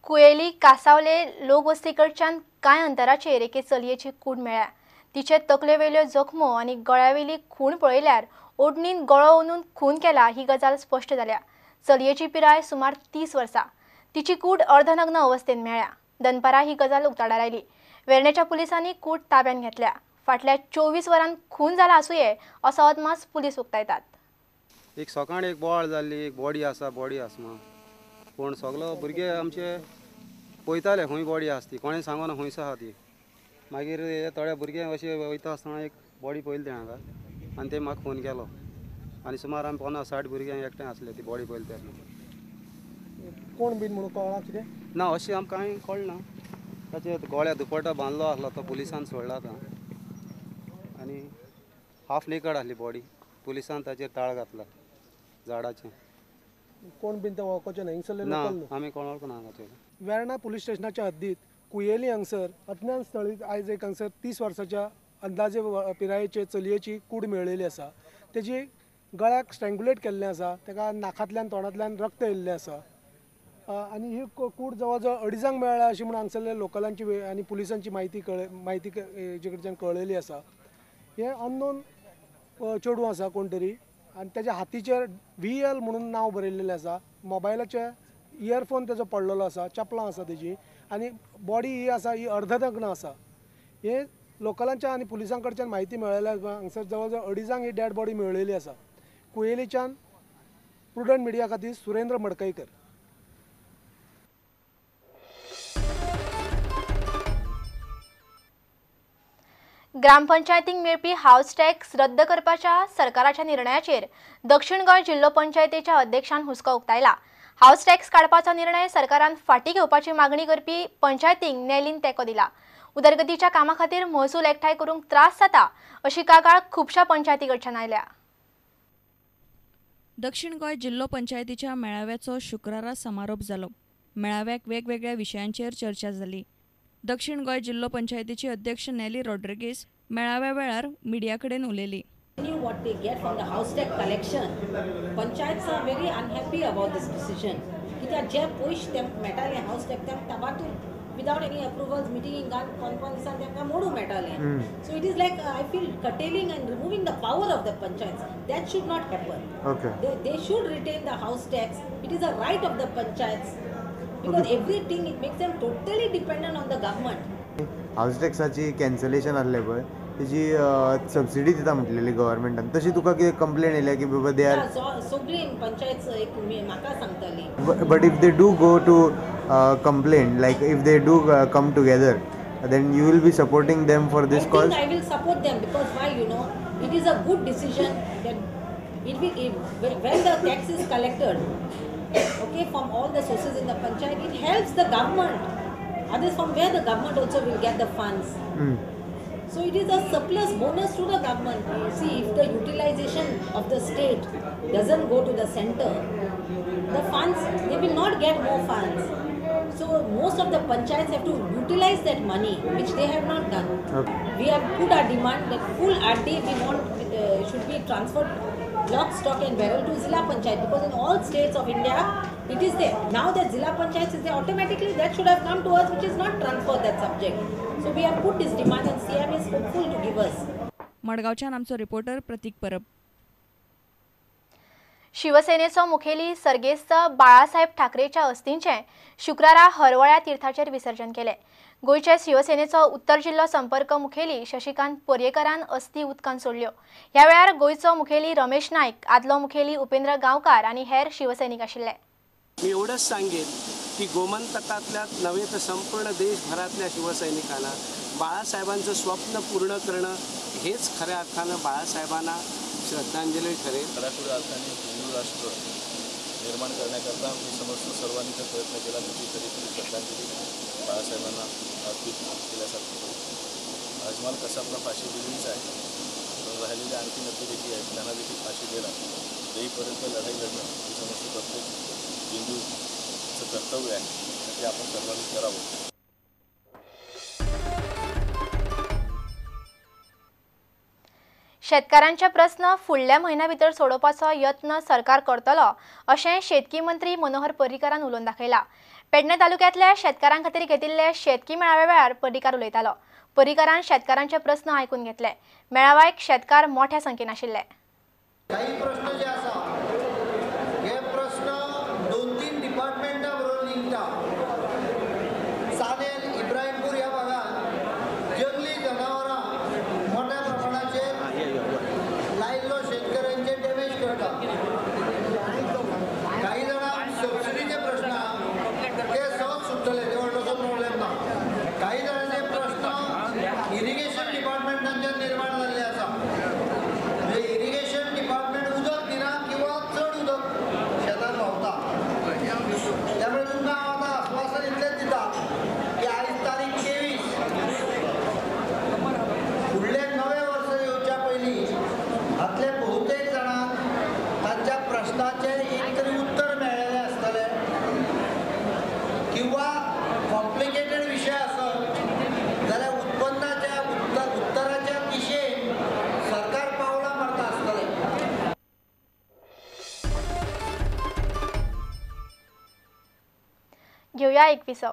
कुयेली कासावले लोकवस्तीकडच्यान कांय अंतराचेर एके चलयेची कूड मेळ्ळ्या. तिचे तकलेवेल्यो जखमो आनी गळ्यावेली खूण पळयल्यार ओडणीन गळो ओनून खून केला ही गजाल स्पश्ट जाल्या. चलयेची पिराय सुमार 30 वर्सां. तिची कूड अर्धनग्न अवस्थेत मेळ्ळ्या. दनपारा ही गजाल उक्ताडार आयली. वेर्णेच्या पुलिसांनी कूड ताब्यात घेतल्या. फाटल्या 24 वरांत खून जाला आसुये असो अदमास पुलीस उक्तायतात. एक सकाळ एक बोवाळ जाल्ली, एक बॉडी आसा, बॉडी आसा म्हणून पूण सगलो भुरगे आमचे पळयताले खंय बॉडी आसा ती, कोणें सांगना खंयस आसा ती. मागीर हे थोडे भुरगे अशे वयता आसतना एक बॉडी पळयली तेणें हांगा आनी ते म्हाका फोन केलो आनी सुमार आमी 50-60 भुरगे एकठांय आसले ती बॉडी पळयली तेन्ना. कोण बीन म्हणून कळ्ळां कितें ना, अशें आमकां कांय कळना. ताचे गळ्या दुपट्टो बांदलो आसलो तो पुलिसान सोडला आतां आनी हाफ नेकड आसली बॉडी. पुलिसान ताचेर ताळ घातला झाडाचें. कोण बीन ते वळखोचें ना हिंगसरले ना, लोकल आमी कोण वळखना हांगाचे. वेर्णा पुलीस स्टेशनाच्या हद्दीत कुयेली हांगसर अज्ञात स्थळी आयज एक हांगसर 30 वर्साच्या अंदाजे पिरायेचे चलयेची कूड मेळिल्ली आसा. तेजी गळ्याक स्ट्रँग्युलेट केल्लें आसा, ताका नाकांतल्यान तोंडांतल्यान रक्त येयल्लें आसा आनी ही कूड जवळ जवळ अडीजांक मेळ्ळ्या अशी म्हूण हांगसरल्या लोकलांची आनी पुलिसांची म्हायती हेजे कडच्यान कळ्ळेली आसा. हें अननोन चेडूं आसा कोण तरी आनी तेज्या हातीचेर VL म्हणून नांव बरयल्लें आसा. मोबायलाचे इयरफोन तेजो पडलेलो आसा, चपलां आसा तेजी आनी बॉडी ही आसा ही अर्धनग्न आसा. हे लोकलांच्या आनी पुलिसां कडच्यान म्हायती मेळ्ळेल्या हांगसर जवळ जवळ अडीजांक ही डेड बॉडी मेळ्ळेली आसा. कुयेलीच्यान प्रुडंट मिडिया खातीर सुरेंद्र मडकयकर. ग्रामपंचायतींक मेळपी हावस टॅक्स रद्द करपाच्या सरकाराच्या निर्णयाचेर दक्षिण गोंय जिल्लो पंचायतीच्या अध्यक्षान हुस्को उक्तायला. हावस टॅक्स काडपाचो निर्णय सरकारान फाटीं घेवपाची मागणी करपी पंचायतींक नेलीन तेंको दिला. उदरगतीच्या कामा खातीर महसूल एकठांय करूंक त्रास जाता अशी कागाळ खुबश्या पंचायती कडच्यान आयल्या. दक्षिण गोंय जिल्लो पंचायतीच्या मेळाव्याचो शुक्रारा समारोप जालो. मेळाव्याक वेगवेगळ्या विशयांचेर चर्चा जाली. दक्षिण गोंय जिल्लो पंचायतीची अध्यक्ष नेली रॉड्रिगीस मेळाव्या वेळार मिडिया कडेन उलयली. What they get from the house tax collection, panchayats are very unhappy about this decision. कित्याक जे पयशे तेमकां मेळटाले हावस टॅक्स तेमकां ताबातूर without any approvals meeting घाल कोण कोण दिसान तेमकां मोडूंक मेळटालें. So it is like I feel curtailing and removing the power of the panchayats. That should not happen. They should retain the house tax. It is a right of the panchayats because everything it makes them totally dependent on the government. House टॅक्साची cancellation आहलें पळय तेजी subsidy दिता म्हटलेली गव्हर्मेंटान, तशी तुका कितें complain येयल्या की बाबा they are सगळी पंचायत एक म्हाका सांगताली. But if they do go to complain, like if they do come together, then you will be supporting them for this cause? I will support them because why, you know, it is a good decision that it will, when the tax is collected, okay, from all the sources in the panchayat, it helps the government. Others from where the government also will get the funds. So it is a surplus bonus to the government. You see, if the utilization of the state doesn't go to the center, the funds, they will not get more funds. So most of the panchayats have to utilize that money, which they have not done. Okay. We have put our demand that full RD we want should be transferred lock, stock and barrel to Zilla Panchayat, because in all states of India it is there. Now that Zilla Panchayat is there, automatically that should have come to us, which is not transferred that subject. So we have put this demand and CM is hopeful to give us. मडगांवच्यान आमचो reporter प्रतीक परब. शिवसेनेचो मुखेली सर्गेस्त बाळासाहेब ठाकरेच्या अस्थींचें शुक्रारा हरवळ्या तीर्थाचेर विसर्जन केलें. गोंयचे शिवसेनेचो उत्तर जिल्लो संपर्क मुखेली शशिकांत पर्येकरान अस्थी उदकान सोडल्यो. ह्या वेळार गोंयचो मुखेली रमेश नायक, आदलो मुखेली उपेंद्र गांवकार आनी हेर शिवसैनिक आशिल्ले. मी एवढंच सांगेन की गोमंतकातल्या नव्हे तर संपूर्ण देशभरातल्या शिवसैनिकांना बाळासाहेबांचं स्वप्न पूर्ण करणं हेच खऱ्या अर्थानं बाळासाहेबांना श्रद्धांजली ठरेल. खऱ्याखुऱ्या अर्थाने हिंदू राष्ट्र निर्माण करण्याकरता मी समजतो सर्वांनी जर प्रयत्न केला तर ती खरीखुरी श्रद्धांजली बाळासाहेबांना अर्पित केल्यासारखी होईल. अजमल कसाबला फाशी दिलेलीच आहे, पण राहिलेले आणखी नक्की देखील आहेत, त्यांना देखील फाशी देणार देईपर्यंत लढाई लढणं ही समजतो प्रत्येक हिंदूचं कर्तव्य आहे, ते आपण सर्वांनी करावं. शेतकारांचे प्रस्न फुडल्या म्हयन्या भितर सोडोवपाचो यत्न सरकार करतलो अशें शेतकी मंत्री मनोहर पर्रीकारान उलोवन दाखयला. पेडणे तालुक्यांतल्या शेतकारां खातीर घेतिल्ले शेतकी मेळाव्या वेळार पर्रीकार उलयतालो. पर्रीकारान शेतकारांचे प्रस्न आयकून घेतले. मेळाव्याक शेतकार मोठ्या संख्येन आशिल्ले. काही प्रश्न जे आसा हे प्रश्न 2-3 डिपार्टमेंटा बरोबर लिंकता. सानेल इब्राहिमपूर ह्या भागात जंगली जनावरां मोठ्या प्रमाणाचेर लायिल्लो शेतकऱ्यांचे डॅमेज करता. काही जाणांक सबसिडीचे प्रश्न ते सहज सुट्टले, ते व्हडलोसो प्रॉब्लेम ना. काही जाणांचे प्रश्न इरिगेशन डिपार्टमेंटांच्यान निर्माण जाल्ले आसा. म्हणजे इरिगेशन डिपार्टमेंट उदक दिना किंवा चड उदक शेतान व्हांवता. त्यामुळे तुमकां हांव आतां आस्वासन इतलेंच दिता की आयज तारीख 23, फुडलें नवें वर्स येवच्या पयलीं हातले बहुतेक जाणांक तांच्या प्रश्नाचें एक तरी उत्तर मेळ्ळेलें आसतलें किंवा कॉम्प्लिकेटेड विशय आसत जाल्यार उत्पन्नाच्या उत्तराच्या दिशेन सरकार पावलां मारता आसतलें. घेवया एक विसव.